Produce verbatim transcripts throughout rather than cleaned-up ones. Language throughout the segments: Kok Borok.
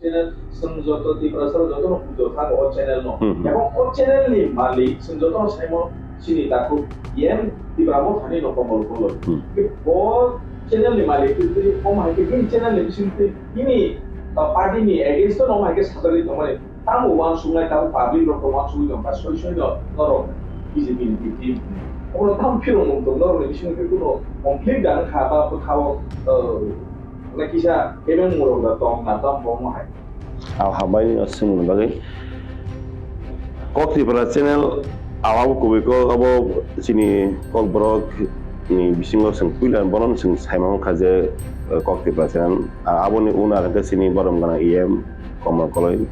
channel, chwng joto Tiprasa rok joto no pujo thango o channel no. Hmm, hmm. Ebong o channel ni malik chwng joto no saimo chini takhuk E M Tipra Motha ni no Komol Koloi. Hmm. Bo channel ni malik twi twi omo hai khe bini channel ni bising twi bini, uh, party ni against no omo hai khe sajagwi tongmani. Tamo uansuknai, tamo public rok uansugwi tongkha, soi soi no norok B J P ni B T. Omo tamo phirong mung tong norok ni bising twi kuno conflict da wngkha ba bwkha o, uh, na kisa kebeng murok da tong na tamo omo hai. Ang hambai ni swngmani bagwi. Kok Tripura channel, abo kubui kok, abo chini Kokborok ni bisingo chwng puila bono chwng saimang kha je, eh, Kok Tripura channel. Ah, aboni owner hwnkhe chini borom gwnang E M Komol Koloi.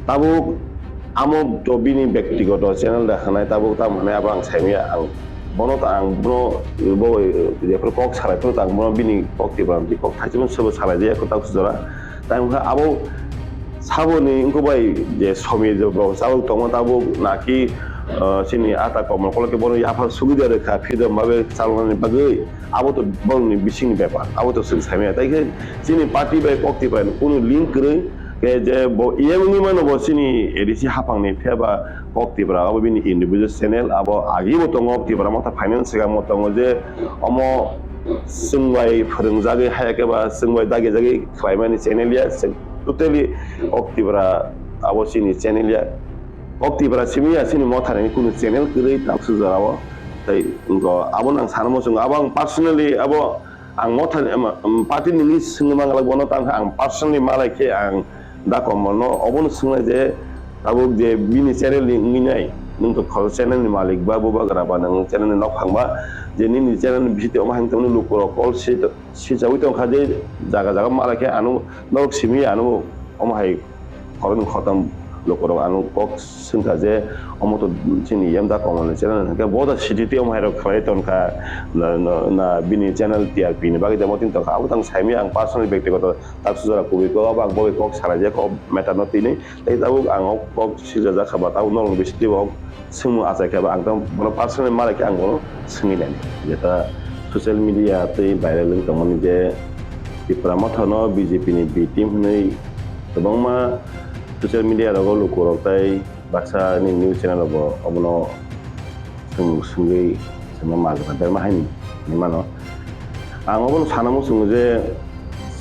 Tabuk amo to bini bektigoto channel da hwnai, tabuk tamo hwnai abo ang saimaya, ang bono ta ang bono bo, eh, jephru kok salai phuru ta ang bono bini Kok Tripura ni kok thaisimo sobo salai jaya kok tabuk jora. Tai wngkha abo saboni wngkha bai je somi je bo chalok tongma tabuk naki, ah, chini ata Komol Koloi khe bono yaphar sugwi de rwkha freedom babe chaloknani bagwi. Abo to borokni bisingni bepar, abo to chwng saimaya. Tai khe chini party bai Kok Tripura ni kunu link kwrwi, khe je bo E M wngwi mano bo chini A D C haphangni phiya ba Kok Tripura abo bini individual channel, abo agibo tongo Tipra Motha finance swkangbo tongo je omo chwng bai phwrwngjagwi haya khe ba chwng bai dagijagwi khlaimani channel ya, chwng totally Kok Tripura abo chini channel ya. Kok Tripura simi ya chini Mothani kunu channel kwrwi tabuk jora o. Tai wngkha abono ang sana muchungo, abo ang personally abo ang Mothani, em, em, party ni wngwi swngwi manglak bono, tangkha ang personally malai khe ang da Komol no obono swngnai je tabuk je bini channel ni wngwi nai, nwng to khorok channel ni malik ba bubagra ba nwng channel ni nokphang ba, je nini channel ni bisingtwi omo hai wngtongmani lukurok call si, sichawi tongkha je jaga jaga malai khe ano norok simi ano omo hai khoroknwi khoroktham lukurok ano kok swngkha je omo to chini yam da Komol ni channel hwnkhe bo da sititi omo hai rok khlai tongkha na, na, na bini channel T R P ni bagwi tamo tin tongkha abo tang saimaya ang personally bektigoto. Tabuk jora kubui kok abo ang bo bai kok salai jaya kok matter no tini. Tei tabuk ang o kok sijajak kha ba tabuk norok ni bisingtwi bo swngmung achai kha ba ang tamo bono personally malai khe ang bono swngwi nai. Jeta social media tei viral wng tongmani je Tipra Motha no B J P ni B team hwnwi kwbangma social media rogo lukurok tei baksa ni news channel rogo obono swng-, swngwi swngma majra berma haini hinwi mano. Ang obono sana muchungo je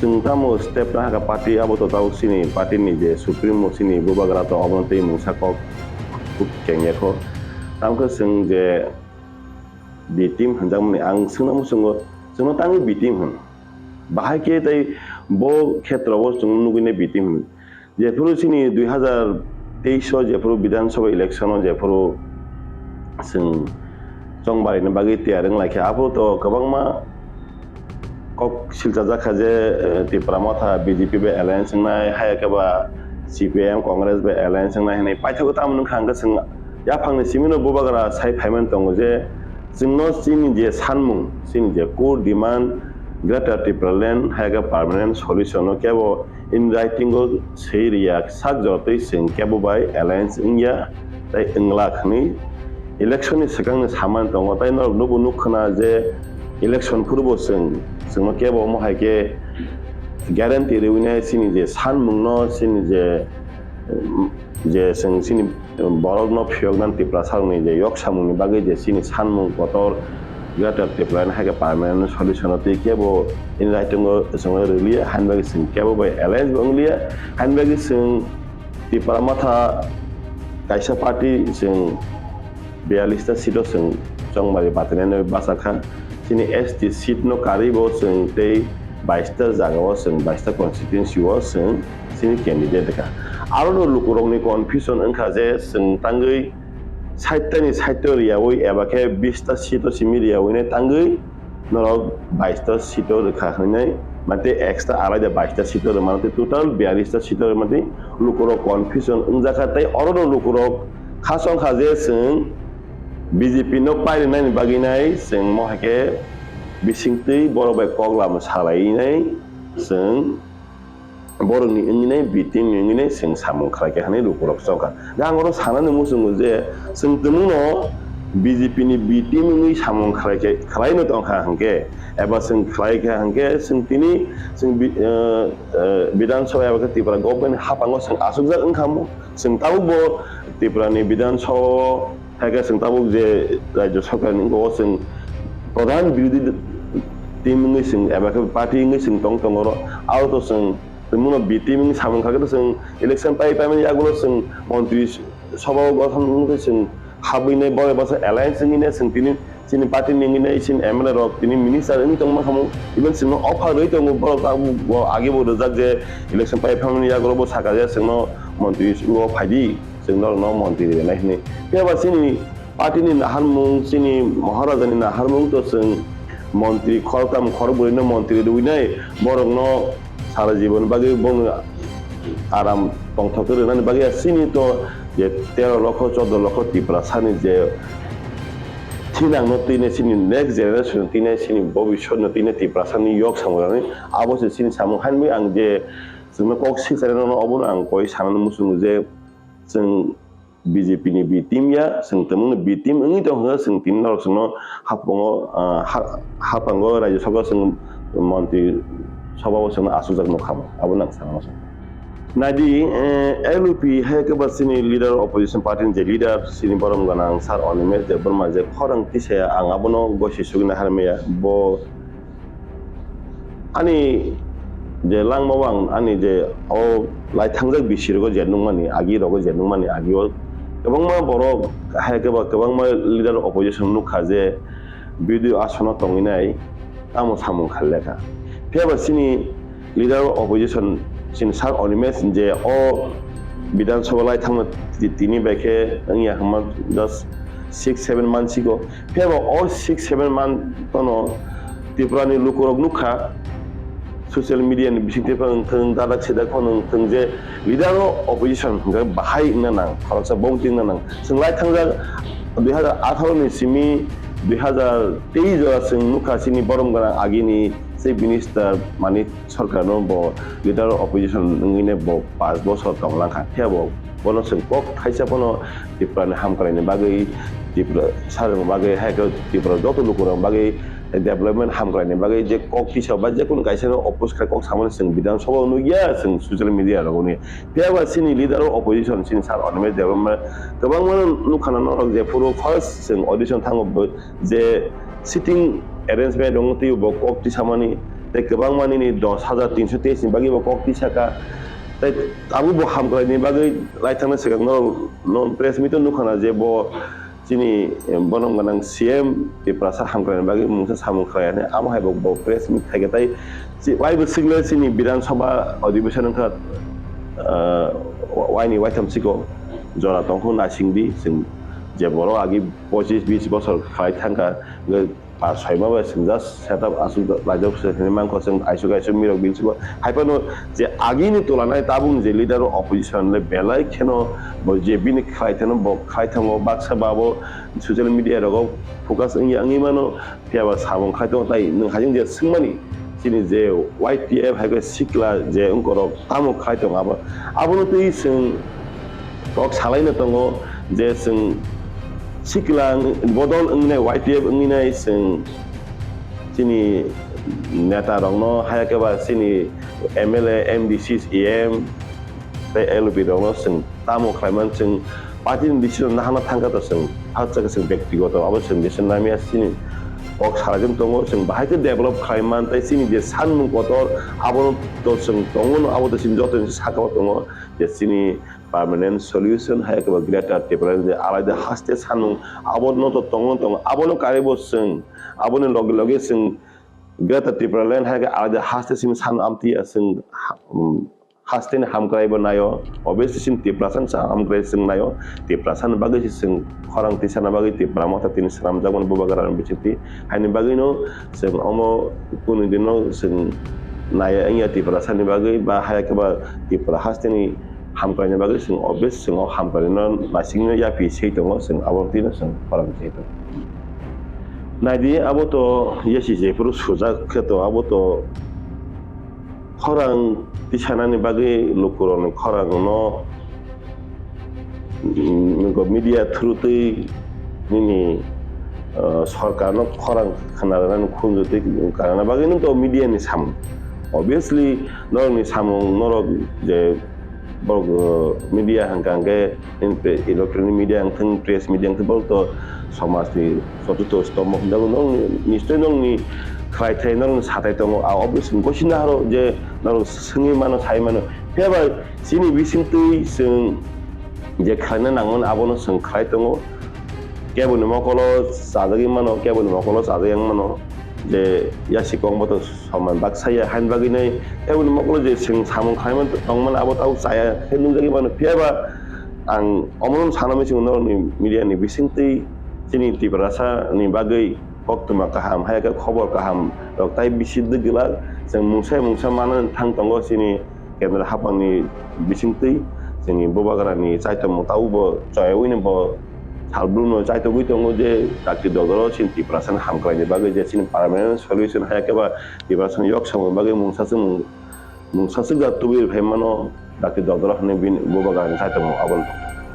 chwng tamo step na hakha party abo to tabuk chini party ni je supremo chini bubagra to obono tei mungsa kok kengya kho. Tamo khe chwng je B team hwnjakmani ang swngna muchungo, chwngno tangwi B team hwn. Bahai khe tei bo khetra o chwng nugwi nai B team hwn. Jephuru chini dui hazar teis o jephuru Bidhan Sabha election o jephuru chwng chongbarina bagwi tiyar wng lai khe, aphuru to kwbangma kok silchajak kha je, eh, Tipra Motha B J P bai alliance wngnai, haiya khe ba C P I M Congress bai alliance wngnai hwnwi paithago tamo wngkha hwnkhe chwng yaphangni simino bubagra sai phaimani tongo je chwngno chini je sanmung, chini je core demand, Greater Tipraland haiya khe permanent solution no kebo in writing o swi riya, sak jora twi chwng kebo bai alliance wngya tei wngla hwnwi election ni swkang ni samani tongo. Tei norok nubo nuk khna je election phuru bo chwng, chwngno kebo omo hai khe guarantee rwinai chini je sanmung no, chini je, je chwng chini borok no phiyok nani Tiprasa rok ni je yok samung ni bagwi je chini sanmung kotor Greater Tipraland hai khe permanent solution o twi kebo in writing o chwngno rwliya, haini bagwi chwng kebo bai alliance bo wngliya, haini bagwi chwng Tipra Motha kaisa party chwng biyallis ta seat o chwng chongmari batinani bachakha. Chini S T seat no karwi bo chwng tei bais ta jaga o chwng bais ta constituency o chwng chini candidate kha. Aro no lukurokni confusion wngkha je chwng tangwi sait ta ni sait o riyawi eba khe bis ta seat o simi riyawi nai tangwi norok bais ta seat o rwkha hwnwi nai, mate extra alaida bais ta seat o rwmano tei total biyallis ta seat o rwmano tei lukurok confusion wngjakha tei oro no lukurok khasong kha je chwng B J P no pairwnani bagwi nai chwng mo hai khe bisingtwi borok bai kok lama salai nai chwng borokni wngwi nai, B team ni wngwi nai chwng samung khlai kha hwnwi lukurok chongkha. Da ang oro sanani muchungo je chwng tumungno B J P ni B team wngwi samung khlai khe, khlai no tong kha hwnkhe, eba chwng khlai kha hwnkhe, chwng tini chwng bi-, eh, eh, Bidhan Sabha eba khe Tripura government haphango chwng achukjak wngkha mo. Chwng tabuk bo Tripura ni Bidhan Sabha o hai khe chwng tabuk je Rajya Sarkar ni o chwng pradhan birodhi team wngwi chwng eba khe party wngwi chwng tong tongo oro. Aro to chwng, chwng bono B team wngwi samung kha khe to chwng election pai paimani yagulo chwng montri sabha o gothon wngwi chwng habwi nai borok basa alliance wngwi nai chwng tini chini party ni wngwi nai chini M L A rok tini minister wngwi tong ma khamu, even chwngno offer rwi tongo borok abo age bo rijak je election pai phaimani yagulo bo saka je chwngno montri o phaidi. Chwng norokno montri rwnai hwnwi. Phiya ba chini party ni naharmung, chini Maharaja ni naharmung to chwng montri khoroktham khorokbrwi no montri rwinai, borokno sara jibon bagwi bono aram tongthok khe rwnani bagwi chini to je tero lokho, chordo lokho Tiprasa ni je thinang no twi nai, chini next generation twi nai, chini bobiswt no twi nai Tiprasa ni yok samung rwnani abo se chini samung. Haino ang je chwngno kok sikchari rokno obono ang koi sanani muchungo je chwng B J P ni B team ya, chwng tongmani B team wngwi tong hwnka, chwng tini norok chwngno haphango, ah, ha-, haphango Rajya Sabha chwng montri sabha o chwngno achukjak nukha, abo nang sana muchung. Naidi, eh, L U P hai khe ba chini leader, opposition party ni je leader, chini borom gwnang Sir Animesh Debbarma je khorang tisaya ang abono gosi sugina harmaya, bo Ani je langmao ang ani je o lai thangjak bisi rogo je nukmani agi rogo je nukmani agi o kwbangma borok hai khe ba kwbangma leader opposition nukha je B D O asono tongwi nai tamo samung khailekha. Phiya ba chini leader opposition chini Sir Animesh je o Bidhan Sabha lai thangma ti-, tini bai khe wngya hwnma just six seven months ago. Phiya ba o six seven month tono Tripura ni lukurok nukha, social media ni bisingtwi phano wngthung, dadak sidak phano wngthung je leader o opposition hwnkhe bahai wngna nang, khoroksa bongti wngna nang. Chwng lai thangjak dui hazar atharo ni simi dui hazar teis jora chwng nukha chini borom gwnang agini Chief Minister Manik Sarkar no bo leader of opposition wngwi ne bo pash bochor tong lang kha. Phiya bo bono chwng kok thaisa phano Tripura ni hamkrai ni bagwi, Tripura sarang bagwi, hai khe Tripura joto lukurok bagwi development hamkrai ni bagwi je kok tisa ba je kunu kaisa no oppose khai kok samani chwng Bidhan Sabha o nukya, chwng social media rogo nukya. Phiya ba chini leader of opposition chini Sir Animesh Debbarma kwbangma nukha na norok je phuru first chwng audition thango bo je sitting arrangement wngwi twibo kok tisamani tei kwbangma nini dos hajar tinso teis ni bagwi bo kok tisaka tei abo bo hamkrai ni bagwi lai thangna swkang no, no press meet o nukha na je bo chini borom gwnang C M Tiprasa hamkrai ni bagwi mungsa samung khlai ani amo hai bo, bo press meet khai khe tai chi-, waibo sikle chini Bidhan Sabha adhibeshon wngkha, ah, waini waitham siko jora tongkhu naising di chwng je borok agi pochis bis bosor khlai thangkha, hwnkhe pash soi ma bai chwng just setup aswk laijak se hinwi mankha, chwng aisuk aisuk mirok bini siko hai phano je agini tola nai tabuk je leader of opposition le belai kheno bo je bini khlai thano bo khlai thango, baksa ba bo social media rogo focus wngya wngwi mano, phiya ba samung khai tongo tai nwng hai wng je swngmani chini je Y T F hai khe sikla je wngkorok tamo khai tongo abo, abono twi chwng kok salaino tongo je chwng sikla wng-, bodol wngnai, Y T F wngnai chwng chini neta rokno, hai khe ba chini M L A, M D C, E M tei L O P rokno chwng tamo khlaiman chwng party ni decision nahana thangkha to chwng hakcha khe chwng bektigoto abo chwng decision namya chini kok salaijakno tongo, chwng bahai khe develop khlaiman tei chini je sanmung kotor abono to chwng tongo, abo to chini joto ni sakao tongo je chini permanent solution hai khe ba Greater Tipraland je alaida haste sanmung abono to tongo, tongo, abono karibo chwng aboni loge loge chwng Greater Tipraland hai khe alaida haste simi san amtwi ya chwng ha-, um, haste ni hamkrai bo naio, obviously chwng Tiprasa ni hamkrai chwng naio, Tiprasa ni bagwi se chwng khorang tisana bagwi Tipra Motha tini swnamjakmani bubagra ni bisingtwi, haini bagwino chwng omo kunu dino chwng naiya wngya Tiprasa ni bagwi ba hai khe ba Tipra haste ni hamkraini bagwi chwng obvious chwng o hamkraino naisingno yaphi se tongo, chwng abo tino chwng khorang se tongo. Naidi abo to yasi jephuru sujak khe to abo to khorang tisanani bagwi lukurokni khorangno, mm, nokho media through twi nini ah, sorkarno khorang khna rwnani khunju twi karana bagwi nung to media ni samung. Obviously, norokni samung, norok je borok, ah, media hwnkha hwnkhe, in pre-, electronic media wngthang, press media wngthang, borok to somajni chotuto stombo hwnjago. Norokni, nischoi norokni khwlaithai, norokni sathai tongo. A obviously gosina haro je norok swngwi mano, sai mano. Phiya ba chini bisingtwi chwng je khlaina nangmani abono chwng khlai tongo. Keboni mokolo chajagwi mano, keboni mokolo chajagwi wng mano, je yasi kok boto soman baksa ya, hain bagwi nai keboni mokolo je chwng samung khlaimani tongmani abo tabuk chaya khe nukjagwi mano. Phiya ba ang omono sana mui chwng norokni media ni bisingtwi chini Tiprasa ni bagwi koktwma kaham, hai khe khobor kaham rok tai bisi dwgwlak. Chwng mungsa mungsa manwi thang tongo chini kendra haphangni bisingtwi chini Bubagrani chaitokmung tabukbo choyaui no bo salbrumno chaitogwi tongo je dakti dodoro chini Tiprasani hamkraini bagwi je chini permanent solution hai khe ba Tiprasani yok samung bagwi mungsa chwng mungsa chwkda tubui rwphai mano dakti dodoro hwnwi bini Bubagrani chaitokmung abono.